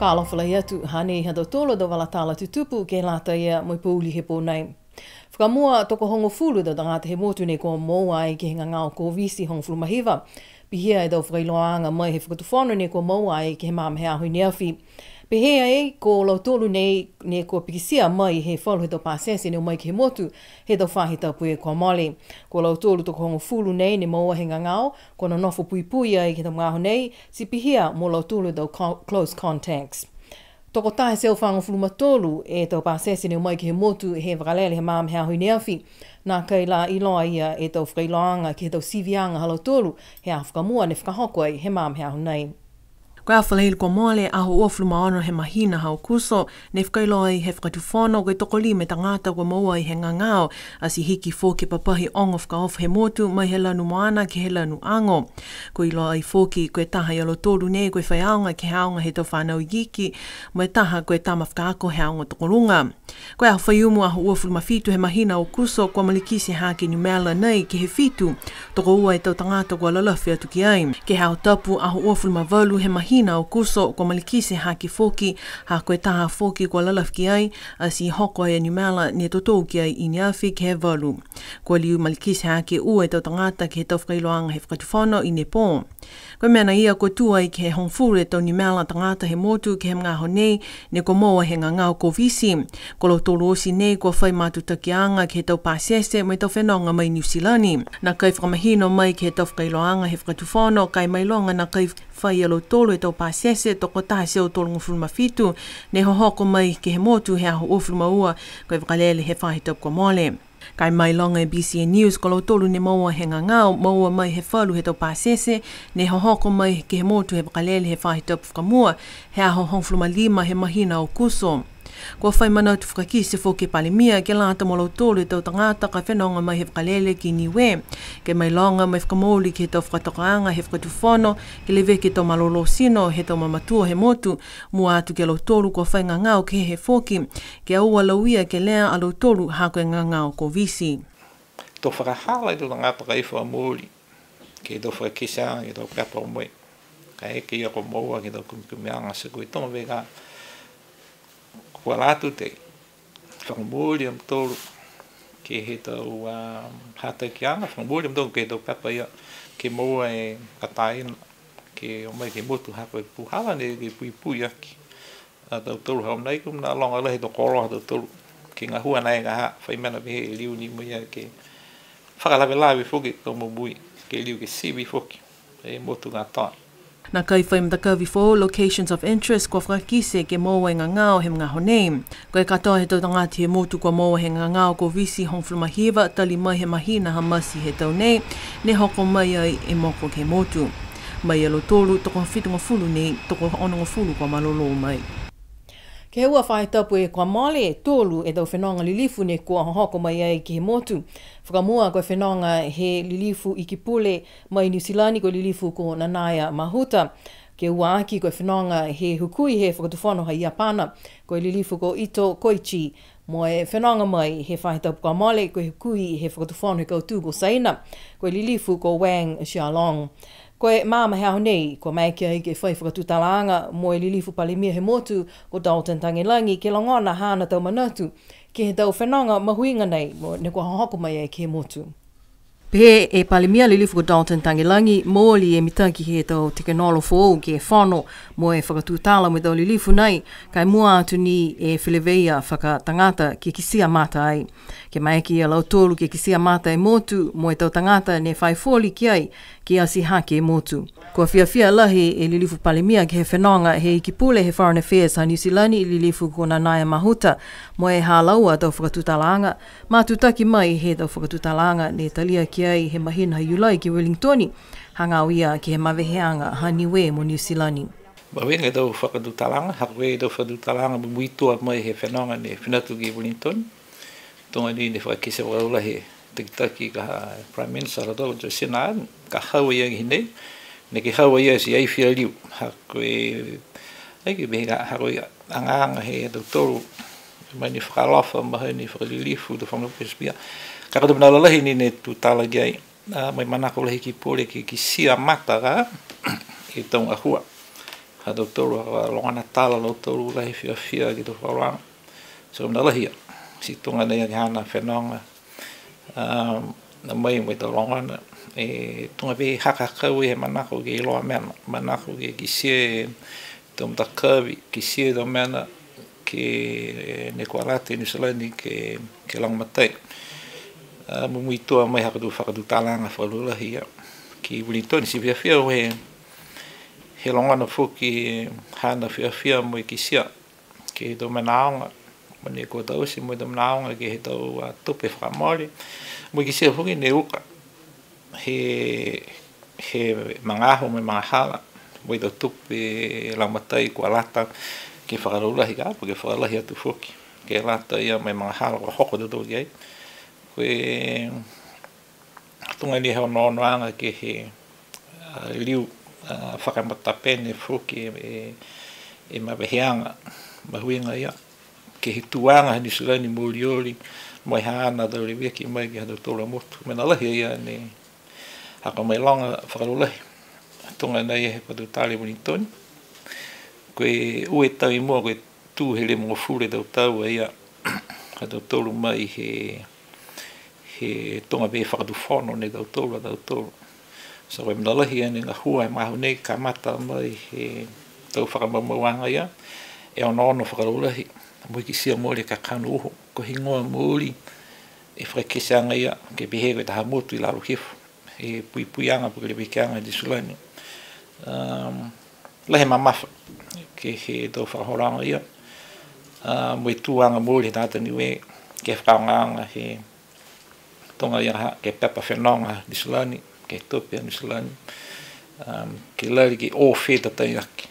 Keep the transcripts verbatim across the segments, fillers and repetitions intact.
Fakaalofa lahi atu, hanei ha tautolu a tau vala tala tutupu ke lata ia mo e pouli he pō nei. Fakamua, tokohogofulu tau tagata he motu ne kua moua ai ke he gagao Koviti hogofulu ma hiva. Pihia e tau fakailoaaga mai he Fakatufono ne kua moua ai ke he magaaho he aho i ne afi. Pehē ai, ko lautolu nei ne kua pikitia mai he falu he tau pasese ne o mai ke he motu he tau faahi tapu kua mole. Ko lautolu tokohogofulu nei ne moua he gagao, kua nonofo puipui ai ke he tau magaaho nei, ti pihia mo lautolu tau co-, close contacts. Tokotaha e teau fagofulu ma tolu e tau pasese ne o mai ke he motu he vakalele he magaaho he aho i ne afi. Nākai la iloa ia e tau fakailoaaga ke he tau siviaga ha lautolu he aho fakamua ne fakahoko ai he magaaho he aho nei. Ko e aho Falaile kua mole, aho uafulu ma ono he mahina ha Aokuso, ne fakailoa ai he Fakatufono ko e tokolima e tagata kua moua ai he gagao, ati hiki foki e papahi ogo fakaofo he motu mai he lanu moana ke he lanu ago. Kua iloa ai foki ko e taha ia lautolu nei ko e faiaoga ke he aoga he tau fanau ikiiki, mo e taha ko e tama fakaako he aoga tokoluga. Ko e aho Faiumu, aho uafulu ma fitu he mahina Aokuso, kua malikiti hake e numela nei ke he fitu, tokoua e tau tagata kua lalafi atu ki ai. Ke he aho Tapu, aho uafulu ma valu he mahina Aokuso, kua malikiti hake foki, ha ko e taha foki kua lalafi ki ai, ati hoko e numela ne totou ki ai i ne afi ke he valu. Kua liu malikiti hake ua e tau tagata ke he tau fakailoaaga he Fakatufono i ne pō. Ko e mena ia kua tū ai ke he hogofulu e tau numela tagata he motu ke he magaaho nei ne kua moua he gagao Koviti. Ko lautolu oti nei kua fai matutakiaga ke he tau pasese mo e tau fenoga mai Niu Silani. Nākai fakamahino mai ke he tau fakailoaaga he Fakatufono, ka e mailoga nākai fai a lautolu e tau pasese tokotaha e teau tolugofulu ma fitu ne hohoko mai ke he motu he aho uafulu ma ua, ko e vakalele he faahi tapu kua mole. Ka e mailoga e B C N News, ko lautolu ne moua he gagao, moua mai he falu he tau pasese ne hohoko mai ke he motu he vakalele he faahi tapu fakamua, he aho hogofulu ma lima he mahina Aokuso. Kua fai manatu fakakite foki e Palemia ke lata mo lautolu e tau tagata ka fenoga mai he vakalele ki Niue, ke mailoga mo e fakamooli ke he tau fakatokaaga he Fakatufono, ke leveki e tau malolō tino he tau mamatua he motu, mua atu ki a lautolu kua fai gagao kehe foki, ke aua lauia kelea a lautolu ha ko e gagao Koviti. To fakahala e tau tagata ka e fakamooli ke he tau fakakiteaga, ke he tau pepa o mai. Kaeke ia kua moua ke he tau kumikumiaga, ti ko e tau vega kua lata atu ke fakamooli a mautolu ke he tau, a, hatakiaga, fakamooli a mautolu ke he tau pepa ia ke moua e kataina ke o mai ke he motu ha ko e puhala ne ke puipui aki a tautolu he aho nei. Ko e mena loga lahi e tau koloa ha tautolu ke gahua nai ha fai mena pehē, e liu ni mo ia ke fakalavelave foki e tau momoui, ke liu ke sivi foki e motu katoa. Nākai fai matakavi foou, locations of interest, kua fakakite ke moua e gagao he magaaho nei. Ko e katoa he tau tagata he motu kua moua he gagao Koviti hogofulu ma hiva, tali mai he mahina ha Mati he tau nei, ne hoko mai ai e moko ke he motu. Mai ia lautolu, tokofitugofulu nei, tokononogofulu kua malolō mai. Ke he ua faahi tapu kua mole, tolu e tau fenoga lilifu ne kua hohoko mai ai ke he motu. Fakamua ko e fenoga he lilifu Ikipule mai Niu Silani, ko e lilifu ko Nanaia Mahuta. Ke ua aki ko e fenoga he hukui he Fakatufono ha Iapana, ko e lilifu ko Ito Koichi. Mo e fenoga mai he faahi tapu kua mole, ko e hukui he Fakatufono he kautū ko Saina, ko e lilifu ko Wang Xiaolong. Ko e magaaho he aho nei, kua maeke ai ke fai fakatutalaaga mo e lilifu Palemia he motu ko Dalton Tagelagi, ke logona haana tau manatu ke he tau fenoga mahuiga nei, mo ne kua hohoko mai ai ke he motu. Pehē e Palemia, lilifu ko Dalton Tagelagi, mooli e mitaki he tau tekenolosi foou ke fono mo e fakatutala mo e tau lilifu nei, ka e mua atu ni e feleveia fakatagata ke kitia mata ai. Ke maeke ia lautolu ke kitia mata e motu mo e tau tagata ne fai foli ki ai ke ati hake e motu. Kua fiafia lahi e lilifu Palemia ke he fenoga he Ikipule he Foreign Affairs ha Niu Silani, lilifu ko Nanaia Mahuta, mo e ha laua a tau fakatutalaaga, matutaki mai he tau fakatutalaaga ne talia ki ai he mahina ha Iulai ki Wellington, hagaao ia ke he maveheaga ha Niue mo Niu Silani. Mavehe e tau fakatutalaaga, ha ko e tau fakatutalaaga muitua mai he fenoga ne fina atu ki Wellington. Tuga ni ne fakakite fakalaulahi e takitaki ka ha Prime Minister ha tautolu ko Jacinda Ardern, ka hau a ia ki nei, neke hau a ia ti ai fia liu, ha ko e, ai ke pehē ka, ha ko e agaaga he tautolu, mai ni fakaalofa, mahani fakalilifu, tau fakapuipui pihia. Ka ko e tau mena lalahi ni ne tutala ki ai, a, mo e manako lahi e Ikipule ke kitia mata ka e tau gahua. Ha tautolu a logona tala a lautolu lahi e fiafia ke he tau fakaholoaga. So, mena lahi ia, ti tuga nei ke he haana fenoga, a, na mai mo e tau logona, e tuga pehē hakahakau he manako ke iloa mena, manako ke kitia e tau matakavi, kitia e tau mena, ke, e, ne kua lata i Niu Silani ke, ke lagomatai. A, mo e muitua mai ha ko e tau fakatutalaaga fakalaulahi ia ki Wellington, ti fiafia au he, he logona foki e haana fiafia mo e kitia ke he tau mena aoga, mo e ne kua taute mo e tau mena aoga ke he tau, a, tupe fakamole, mo e kitia foki ne uka he, he magaaho mo e magahala, mo e tau tupe lagomatai kua lata ke fakalaulahi ka, po ke fakalahi atu foki, ke lata ia mo e magahala kua hoko tautolu ki ai. Ko e tuga ni he onoonoaga ke he, a, liu, a, fakamatapene foki e, e, e maveheaga mahuiga ia ke he tuaga ha Niu Silani mo Olioli, mo e haana tau leveki mai ke he ha tautolu a motu. Mena lahi ia ne ha ko e mailoga fakalaulahi. Tuga nei he fakatutala i Wellington. Ko e ua e tau i mua, ko e tū he limagofulu e tau tau a ia ha tautolu mai he, he tuga pehē fakatufono ne tautolu a tautolu. So, ko e mena lahi ia ne gahua he magaaho nei, kamata mai he tau fakamaumauaga ia, e onoono fakalaulahi, mo e kitia mooli e kakano uho, ko e heigoa mooli e fakakiteaga ia, ke pehē ko e taha motu i lalo hifo, e puipuiaga po ke levekiaga i Niu Silani. Um, lahi e mamafa ke he tau fakaholoaga ia, a, mo e tuaga mooli he tagata Niue, ke he fakaaogaaga he tuga ia ha, ke he pepa fenoga Niu Silani, ke he tupe a Niu Silani, um, ke lali ke o fē tatai aki.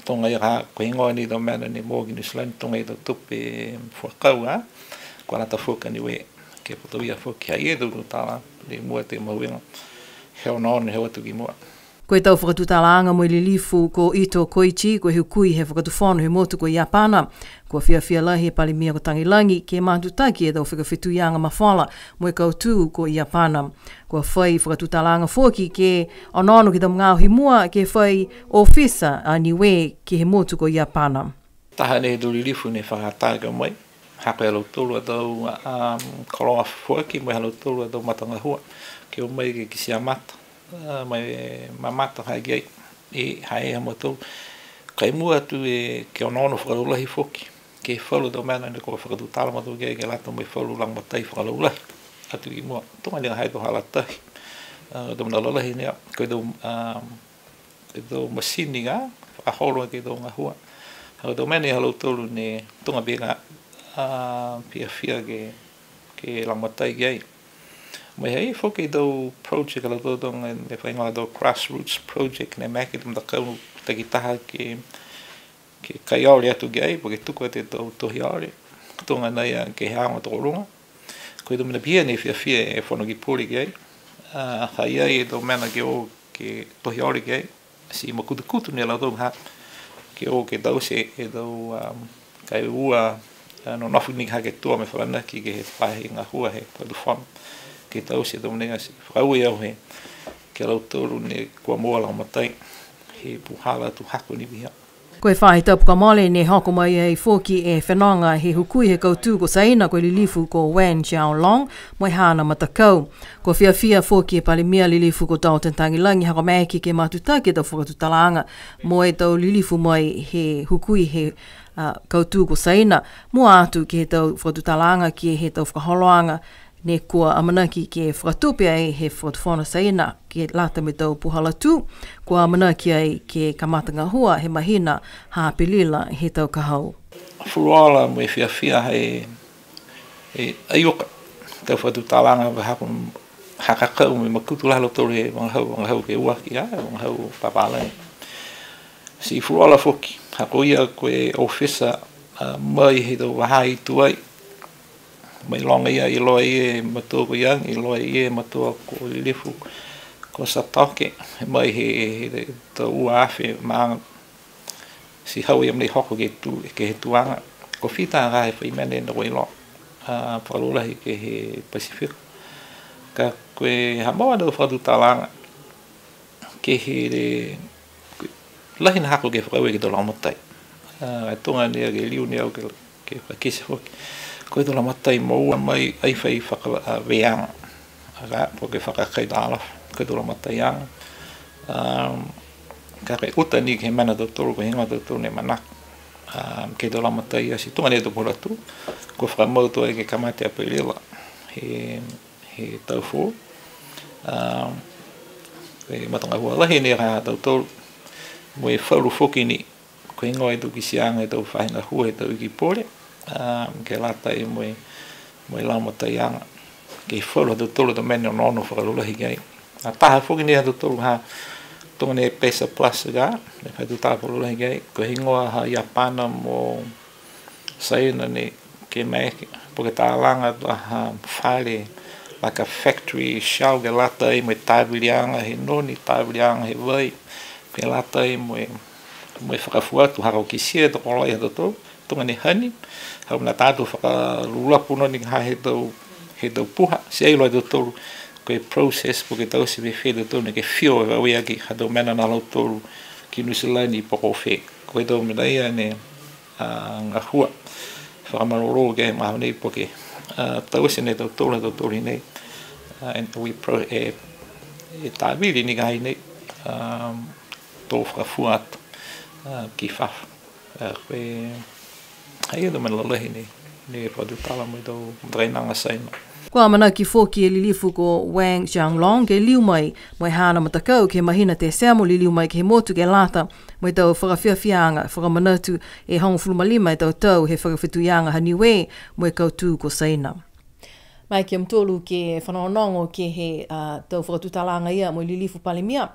Tuga ia ha, ko e heigoa ni e tau mena ne moua ki Niu Silani, tuga e tau tupe fuakau, a, kua lata foki a Niue, ke he pō ia foki, ha i ai e tau tala, ne mua e mahuiga, he onoono he o atu ki mua. Ko e tau fakatutalaaga mo e lilifu ko Ito Koichi, ko e hukui he fakatufono he motu ko Iapana. Kua fiafia lahi e Palemia ko Tagelagi ke matutaki e tau fakafetuiaga mafola mo e kautū ko Iapana. Kua fai fakatutalaaga foki ke onoono ke he tau magaaho i mua ke fai ofisa a Niue ke he motu ko Iapana. Taha nei he tau lilifu ne fakaatā ke o mai, ha ko e ha lautolu a tau, um, koloa foaki, mo e ha lautolu a tau matagahua, ke o mai ke kitia mata, a, mo e mamata ha ki ai, e, ha i ai ha mautolu. Ka e mua atu e, ke onoono fakalaulahi foki ke he falu a tau mena ne kua fakatutala a mautolu ki ai, ke lata mo e falu lagomatai fakalaulahi atu ki mua. Tuga ni ha i ai e tau hala tahi, a, tau mena lalahi ni, a, ko e tau, um, e tau masini ka, fakaholo ke he tau gahua. Ha ko e tau mena ia ha lautolu ne tuga pehē ka, a, fiafia ke, ke lagomatai ki ai. Mo e ha i ai foki e tau project ha lautolu tuga ne fai e tau grassroots project ne maeke e tau matakau takitaha ke, ke kai ole atu ki ai, po ke tuku atu e tau tohi ole. Tuga nei a ke he aoga tokoluga. Ko e tau mena pihia ne fiafia e Fono Ekepule ki ai. A, ha i ai e tau mena ke o ke tohi ole ki ai. Ti makutukutu ni a lautolu ha, ke o ke taute e tau, um, ka e ua, a, nonofo ni ha ke tua mo e falanaki ke he faahi gahua he fakatufono. Ke taute e tau mena ia ti fakaaue au he, ki a lautolu ne kua moua lagomatai, he puhala atu hako ni pihia. Ko e faahi tapu kua mole ne hoko mai ai foki e fenoga he hukui he kautū ko Saina, ko e lilifu ko Wen Xiaolong, mo e haana matakau. Kua fiafia foki e Palemia lilifu ko Dalton Tagelagi, ha kua maeke ke matutaki e tau fakatutalaaga mo e tau lilifu mai he hukui he, a, kautū ko Saina, mua atu ke he tau fakatutalaaga ke he tau fakaholoaga ne kua amanaki ke fakatupe ai he fakatufono Saina, ke lata mo e tau puhala tū, kua amanaki ai ke kamata gahua he mahina ha Apelila he tau ka hau. Fulufuluola mo e fiafia he, he ai uka, tau fakatutalaaga ha ko e hakakau mo e makutu lahi a lautolu he vagahau, vagahau ke ua ki a, vagahau papālagi. Ti fulufuluola foki, ha ko ia ko e ofisa, a, mai he tau vahā i tuai, mailoga ia, iloa e matua ko Young, iloa e matua ko Lilifu, ko Satoke, mai he, he, he tau ua afe maaga. Ti hau ia mena hoko ke tu, ke he tuaga. Ko fita ka he fai mena ne kua iloa, a, fakalaulahi ke he Pasifika. Ka ko e ha mau a tau fakatutalaaga ke he, Lahi ni haaku ke fakaaue ke he tau lagomatai. A, tuga ni a ke liu ni au ke, ke fakakite foki. Ko e tau lagomatai moua mai ai fai faka, a, veiaga. A, ka, po ke fakakaitalafu. Ko e tau lagomataiaga. A, ka ke uta ni ke he mena ha tautolu, ko e heigoa ha tautolu ne manako. A, ke he tau lagomatai ia ti tuga ni e tau puhala tū. Kua fakamau tuai ke kamata Apelila. He he tau foou. A, e matagahua lahi ni ha tautolu. Mo e falu foki ni, ko e heigoa e tau kitiaaga, e tau faahi gahua, e tau iki pule. A, ke lata mo e, mo e lagomataiaga. Ke he falu ha tautolu tau mena onoono fakalaulahi ki ai. A, taha foki ni ha tautolu ha, tuga ni e PACER Plus ka, ne fai tutala fakalaulahi ki ai. Ko e heigoa ha Iapana mo Saina ni ke maeke, po ke talaga ha fale, like a factory shell, ke lata mo e taviliaga he noni, taviliaga he vai, ke lata mo e, mo e fakafua atu, ha ko e kitia e tokologa ia ha tautolu, tuga ni hani, ha ko e mena tatou fakalulapu noni ha he tau, he tau puha, ti ai iloa e tautolu, ko e process, po ke taute fēfē e tautolu, ne ke fio e vave aki, ha tau mena ne lautolu, ki Niu Silani po ko fē. Ko e tau mena ia ne, a, gahua fakamalolō ke he magaaho nei po ke, a, taute ni e tautolu, tautolu nei, a, and we pro-, e, e tavili ni ka ha i nei, a, to fakafua atu, a, ki fafo. A, ko e, ha ia e tau mena lalahi nei, ne fakatutala mo e tau matakainaga Saina. Kua amanaki foki e lilifu ko Wang Xianglong ke liu mai mo e haana matakau ke he mahina Tesemo, liliu mai ke he motu ke lata mo e tau fakafiafiaaga, fakamanatu e hogofulu ma lima e tau tau he fakafetuiaga ha Niue mo e kautū ko Saina. Mai ke mutolu ke fanogonogo ke he, a, tau fakatutalaaga ia mo e lilifu Palemia,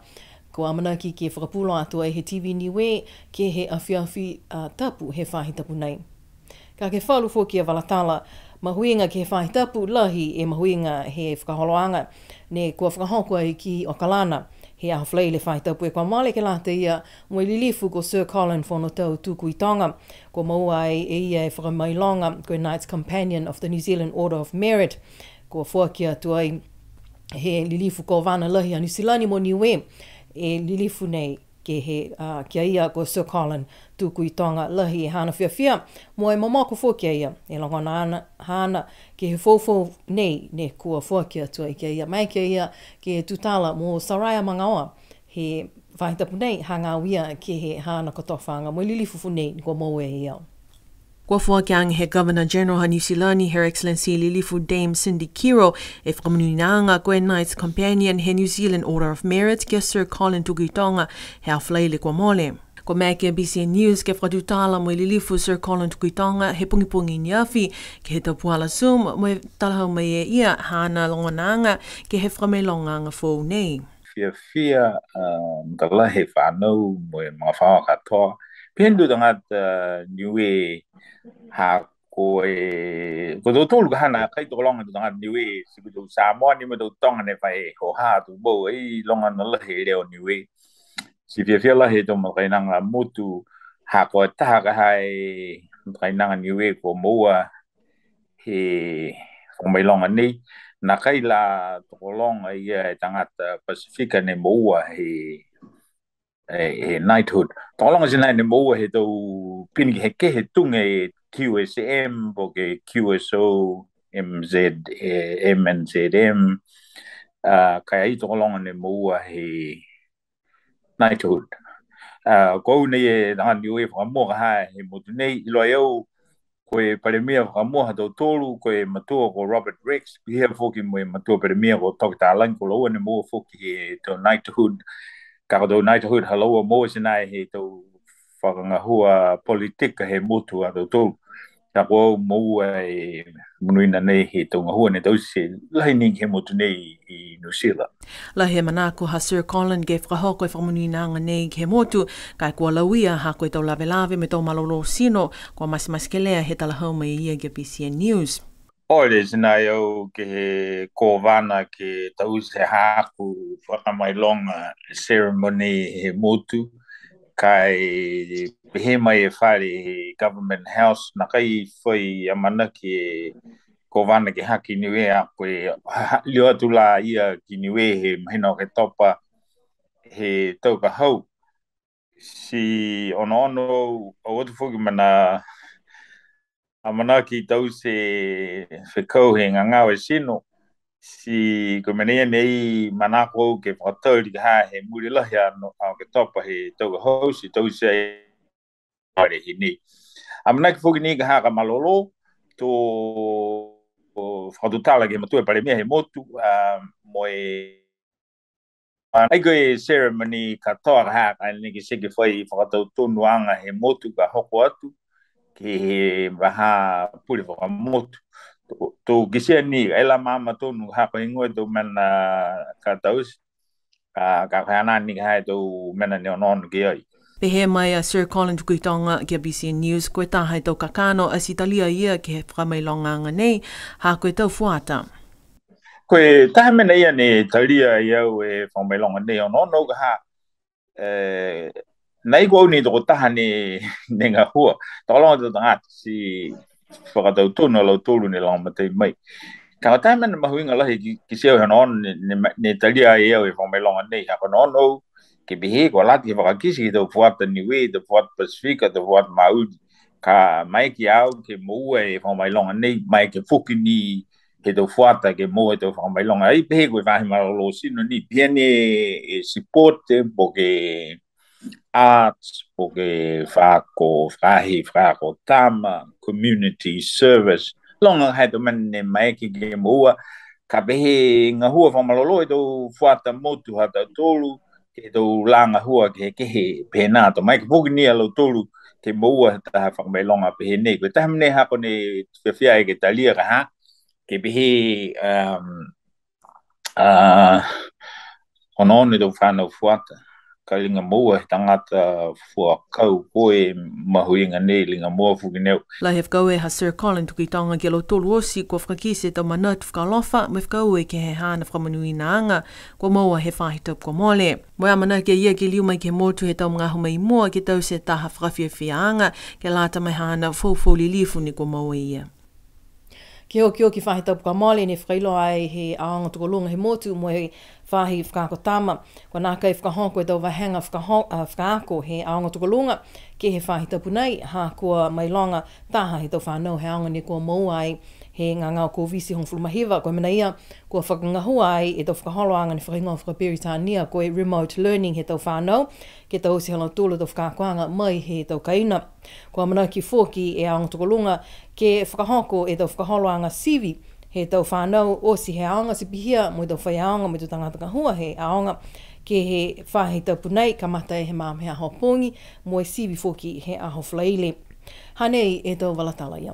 kua amanaki ke fakapulo atu ai he TV Niue ke he afiafi, a, tapu he faahi tapu nei. Ka ke he falu foki a vala tala, mahuiga ke he faahi tapu, lahi e mahuiga he fakaholoaga, ne kua fakahoko ai ki Okalana he aho Falaile faahi tapu kua mole, ke lata ia mo e lilifu ko Sir Colin Fonotau Tukuitoga, kua moua ai e ia e fakamailoga ko e Knights Companion of the New Zealand Order of Merit, kua foaki atu ai he lilifu Kovana lahi a Niu Silani mo Niue e lilifu nei ke he, a, ki a ia ko Sir Colin Tukuitoga, lahi e haana fiafia, mo e momoko foki a ia e logona haana, haana ke he foufou nei ne kua foaki atu ai ki a ia, mai ki a ia ke tutala mo Saraia Magaoa he faahi tapu nei, hagaao ia ke he haana kotofaaga mo e lilifu foou nei kua moua e ia. Kua foaki age he Governor General ha Niu Silani, Her Excellency Lilifu Dame Cindy Kiro, e fakamonuinaaga ko e Knights Companion he New Zealand Order of Merit ki a Sir Colin Tukuitoga he aho Falaile kua mole. Kua maeke e BCN News ke fakatutala mo e lilifu Sir Colin Tukuitoga he pogipogi ne afi ke he tau puhala Zoom, mo e talahau mai e ia haana logonaaga ke he fakamailogaaga foou nei. Fiafia, a, matalahi e fanau mo e magafaoa katoa. Pihia ni e tau tagata, a, Niue, ha ko e, ko tautolu ka ha nākai tokologa e tau tagata Niue, ti ko e tau Samoa ni mo e tau Toga ne fai hoha atu mo e loga lahi e leo Niue. Ti fiafia lahi e tau matakainaga motu, ha ko e taha ka ha e matakainaga Niue kua moua he fakamailoga nei, nākai la tokologa ia e tagata Pasifika ne moua he, e, he knighthood. Tokologa ti nā ne moua he tau pini kehekehe tuga e QSM, po ke QSO, MZ, e, MNZM, a, ka e ai tokologa ne moua he knighthood. A, ko au nei e tagata Niue fakamua ka ha he motu nei, iloa e au, ko e Palemia fakamua ha tautolu, ko e matua ko Robert Rex, pihia foki mo e matua Palemia ko Toke Talagi, ko laua ne moua foki e tau knighthood, ka ko e tau knighthood ha laua moua ti nā he tau fakagahua politika he motu ha tautolu. Ka ko au moua e monuina nei he tau gahua ne taute lahi ni ke he motu nei i New Zealand. Lahi e manako ha Sir Colin ke fakahoko e fakamonuinaaga nei ke he motu, ka e kua lauia ha ko e tau lavelave mo e tau malolō tino, kua matematekelea he talahau mai e ia ki a BCN News. Ole, ti nā e au ke he Kovana ke taute haaku fakamailoga ceremony he motu, ka e pehē mai e fale he Government House, nākai fai amanaki e Kovana ke hake i Niue, a ko e ha-, ha-, liu atu la ia ki Niue he mahina Oketopa he tau ka hau. Ti onoono au atu foki mena amanaki taute fekau he gagao e tino. Ti ko e mena ia nei manako au ke fakatali ka ha he muli lahi a no, a ke topa he tau ka hau, ti taute ai are hinei. Amanaki foki ni ka ha ka malolō, to fakatutala ke he matua e Palemia he motu, a, mo e ai ko e ceremony katoa ka ha ka ne ke seke fai fakatautonuaga he motu ka hoko atu, ke he vahā pule fakamotu. To, to kitia ni, ai la maama tonu ha ko e higoa e tau mena ka taute, a, ka ko e hanā ni ka ha e tau mena ne onoono ki ai. Pehē mai a Sir Colin Tukuitonga ki a B C N News, ko e taha he tau kakano ati talia ia ke he fakamailogaaga nei, ha ko e tau fuata. Ko e taha mena ia ne talia ai au e fakamailoga nei, onoono ka ha, e, nai ko au ni tokotaha ne, ne gahua. Tokologa tau tagata ti fakatautonu a lautolu ne lagomatai mai. Ka ko e taha mena mahuiga lahi ki, kitia au he onoono ne, ne, ne talia ai au e fakamailoga nei, ha ko e onoono au ke pehē kua lata ke fakakite ke he tau fuata Niue, tau fuata Pasifika, tau fuata Maori. Ka maeke au ke moua e fakamailoga nei, maeke foki ni he tau fuata ke moua e tau fakamailoga. Ai pehē ko e faahi malolō tino ni, pihia ni e sipote, po ke arts, po ke fakaako, faahi fakaako tama, community service. Loga ha e tau mena ne maeke ke moua, ka pehē gahua fakamalolō e tau fuata motu ha tautolu, ke he tau lā gahua kehekehe, pehē nā, to maeke foki ni a lautolu ke moua he taha fakamailoga pehē nei. Ko e taha mena ha ko e ne fiafia ai ke talia ka ha, ke pehē, um, a, onoono e tau fanau fuata, ka liga moua he tagata fuakau, ko e mahuiga nei, liga moua foki ni au. Lahi e fakaaue ha Sir Colin Tukuitonga ki a lautolu oti kua fakakite e tau manatu fakaalofa, mo e fakaaue ke he haana fakamonuinaaga kua moua he faahi tapu kua mole. Mo e amanaki a ia ke liu mai ke he motu he tau magaaho mai mua ke taute e taha fakafiafiaaga ke lata mo e haana foufou lilifu ne kua moua e ia. Ke he okioki faahi tapu kua mole ne fakailoa ai he aoga tokoluga he motu mo e faahi fakaako tama, kua nākai fakahoko e tau vahega fakaho-, a, fakaako he aoga tokoluga ke he faahi tapu nei, ha kua mailoga taha he tau fanau he aoga ne kua moua ai he gagao Koviti hogofulu ma hiva. Ko e mena ia, kua fakagahua ai e tau fakaholoaga ne fakahigoa fakaperitania ko e remote learning he tau fanau, ke taute ha lautolu a tau fakaakoaga mai he tau kaina. Kua amanaki foki e aoga tokoluga ke fakahoko e tau fakaholoaga sivi he tau fanau oti he aoga, ti pihia mo e tau faiaoga mo e tau tagata gahua he aoga, ke he faahi tapu nei, kamata he magaaho he aho pogi, mo e sivi foki he aho Falaile. Hanei e tau vala tala ia.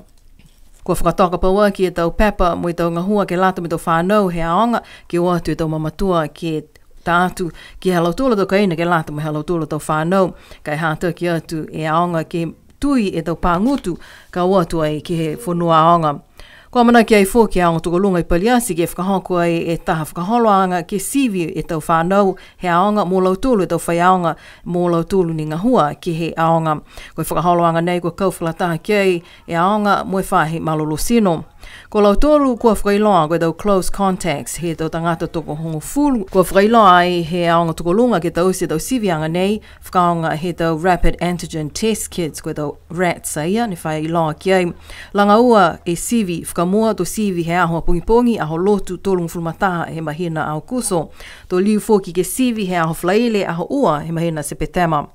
Kua fakatoka pauaki e tau pepa mo e tau gahua ke lata mo e tau fanau he aoga, ke o atu e tau mamatua ke ta atu ke he ha lautolu a tau kaina ke lata mo e ha lautolu a tau fanau, ka e hataki atu e aoga ke tui e tau pā gutu ka o atu ai ke he fonua aoga. Kua amanaki ai foki e aoga tokoluga i Paliati ke fakahoko ai e taha fakaholoaga ke sivi e tau fanau he aoga mo lautolu e tau faiaoga mo lautolu ne gahua ke he aoga. Ko e fakaholoaga nei kua kau fakalataha ki ai e aoga mo e faahi malolō tino. Ko lautolu kua fakailoa ko e tau close contacts he tau tagata tokohogofulu. Kua fakailoa ai he aoga tokoluga ke taute e tau siviaga nei, fakaaoga he tau rapid antigen test kits, ko e tau rats a ia ne fai iloa ki ai. Laga ua e sivi fakamua, to sivi he aho pogipogi, aho Lotu tolugofulu ma taha he mahina Aokuso. To liu foki ke sivi he aho Falaile, aho ua he mahina Sepetema.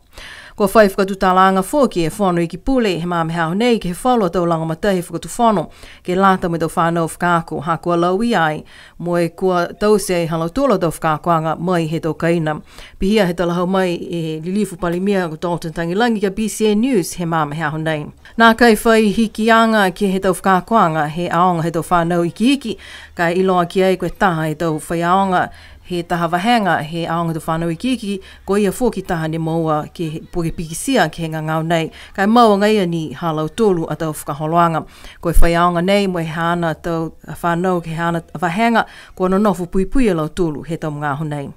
Kua fai fakatutalaaga foki e Fono Ekepule he magaaho nei ke he falu a tau lagomatai he Fakatufono ke lata mo e tau fanau fakaako, ha kua lauia ai mo e kua taute ai ha lautolu a tau fakaakoaga mai he tau kaina. Pihia he talahau mai e Lilifu Palemia ko Dalton Tagelagi ki a B C N News he magaaho nei. Nākai fai hikiaga ke he tau fakaakoaga he aoga he tau fanau ikiiki, ka e iloa ki ai ko e taha he tau faiaoga he taha vahega he aoga he tau fanau ikiiki, ko ia foki taha ne moua ke he, po ke pikitia ke he gagao nei, ka e mau agaia ni ha lautolu a tau fakaholoaga. Ko e faiaoga nei mo e haana tau fanau ke he haana vahega, kua nonofo puipui a lautolu he tau magaaho nei.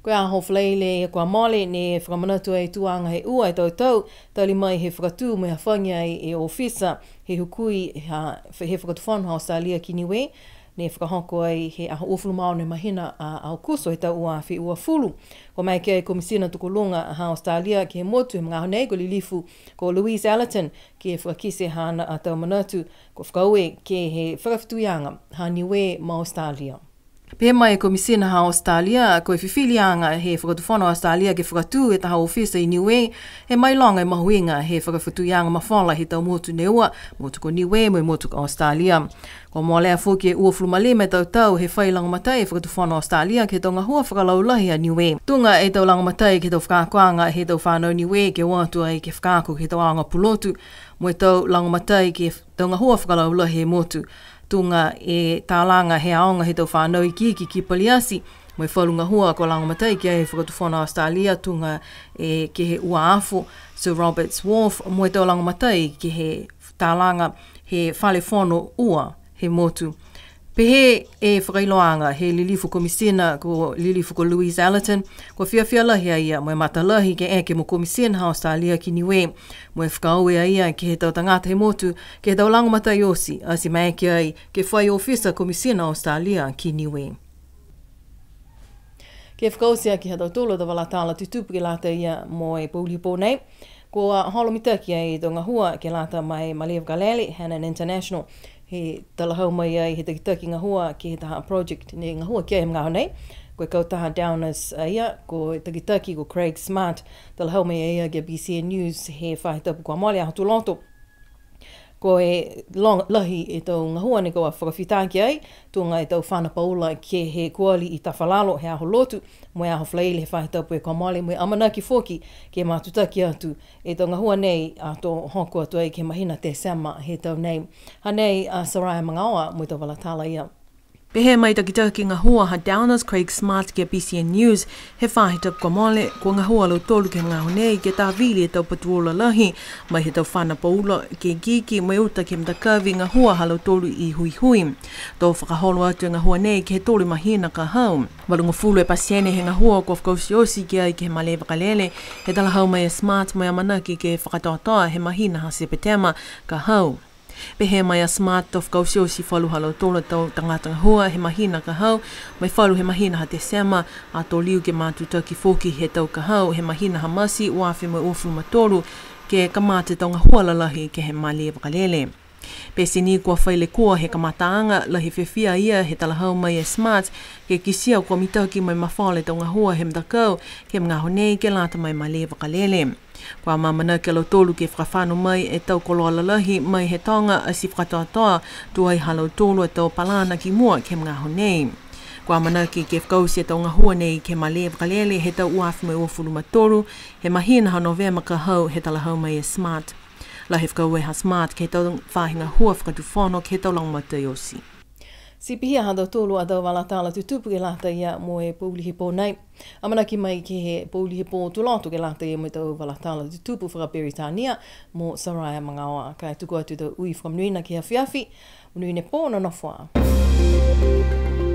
Ko e aho Falaile kua mole ne fakamanatu ai tuaga he ua e tau tau, tali mai he fakatū mo e hafagi ai e ofisa he hukui ha, he Fakatufono ha Australia ki Niue, ne fakahoko ai he aho uafulu ma ono he mahina a Aokuso he tau ua afe uafulu. Kua maeke e Komisina Tokoluga ha Australia ke he motu he magaaho nei ko Lilifu ko Louise Ellerton ke fakakite haana a tau manatu kua fakaaue ke he fakafetuiaga ha Niue ma Australia. Pehē mai e Komisina ha Australia, ko e fifiliaga he Fakatufono Australia ke fakatū e taha ofisa i Niue, he mailoga e mahuiga he fakafetuiaga mafola he tau motu ne ua, motu ko Niue mo e motu ko Australia. Kua molea foki e uafulu ma lima e tau tau he fai lagomatai e Fakatufono Australia ke he tau gahua fakalaulahi a Niue. Tuga e tau lagomatai ke he tau fakaakoaga he tau fanau Niue ke o atu ai ke fakaako ke he tau aoga pulotu, mo e tau lagomatai ke he tau gahua fakalaulahi he motu. Tuga e talaga he aoga he tau fanau ikiiki ki Paliati, mo e falu gahua kua lagomatai ki ai e Fakatufono Australia, tuga e ke he uaafo, Sir Robert's Wharf, mo e tau lagomatai ke he talaga he fale fono ua he motu. Pehē e fakailoaga he Lilifu Komisina ko Lilifu ko Louise Ellerton, kua fiafia lahi a ia mo e matalahi ke eke mo Komisina ha Australia ki Niue, mo e fakaaue a ia ke he tau tagata he motu, ke he tau lagomatai oti, ati maeke ai ke fai ofisa Komisina Australia ki Niue. Ke fakaoti aki ha tautolu a tau vala tala tutupu ke lata ia mo e pouli pō nei. Kua holo mitaki ai e tau gahua ke lata mo e malē vakalele, Hannan International, he talahau mai ai he takitaki gahua ke he taha project ne gahua ki ai he magaaho nei. Ko e kautaha Downers a ia, ko e takitaki ko Craig Smart, talahau mai a ia ki a B C N News he faahi tapu kua mole, Aho Tuloto. Ko e lo-, lahi e tau gahua ne kua fakafita ki ai, tuga e tau fana paula ke he kuali i Tafalalo he aho Lotu, mo e aho Falaile he faahi tapu kua mole, mo e amanaki foki ke matutaki atu e tau gahua nei ato hoko atu ai ke he mahina Tesema he tau nei. Hanei a Soraya Magaoa mo e tau vala tala ia. Pehē mai e takitaki gahua ha Downers, Craig Smart, ki a B C N News he faahi tapu kua mole, kua gahua a lautolu ke he magaaho nei ke tāvili e tau patuola lahi mai he tau fana paula ke ikiiki mo e uta ke he matakavi gahua ha lautolu i Huihui. To fakaholo atu e gahua nei ke he tolu e mahina ka hau. Valugofulu e pasene he gahua kua fakaotioti ki ai ke he malē vakalele, he talahau mai a Smart mo e amanaki ke fakakatoatoa he mahina ha Sepetema ka hau. Pehē mai a Smart to fakaotioti falu ha lautolu a tau tagata gahua he mahina ka hau, mo e falu he mahina ha Tesema, ato liu ke matutaki foki he tau ka hau he mahina ha Mati ua afe mo e uafulu ma tolu, ke kamata e tau gahua lalahi ke he malē vakalele. Pete ni kua fai lekua he kamataaga, lahi e fiafia ia he talahau mai e Smart, ke kitia kua mitaki mo e mafola e tau gahua he matakau ke he magaaho nei ke lata mo e malē vakalele. Kua amaamanaki a lautolu ke fakafano mai e tau koloa lalahi mai he toga ati fakakatoatoa, tuai ha lautolu a tau palana ki mua ke he magaaho nei. Kua amanaki ke fakaoti e tau gahua nei ke he malē vakalele he tau ua afe mo e uafulu ma tolu, he mahina ha Novema ka hau, he talahau mai e Smart. Lahi e fakaaue ha Smart ke he tau faahi gahua fakatufono ke he tau lagomatai oti. Ti pihia ha tautolu a tau vala tala tutupu ke lata ia mo e pouli he pō nei. Amanaki mai ke he pouli he pō Tuloto ke lata ia mo e tau vala tala tutupu fakaperitania mo Soraya Magaoa. Ka e tuku atu e tau ui fakamonuina ke he afiafi, monuina e pō, nonofo ā.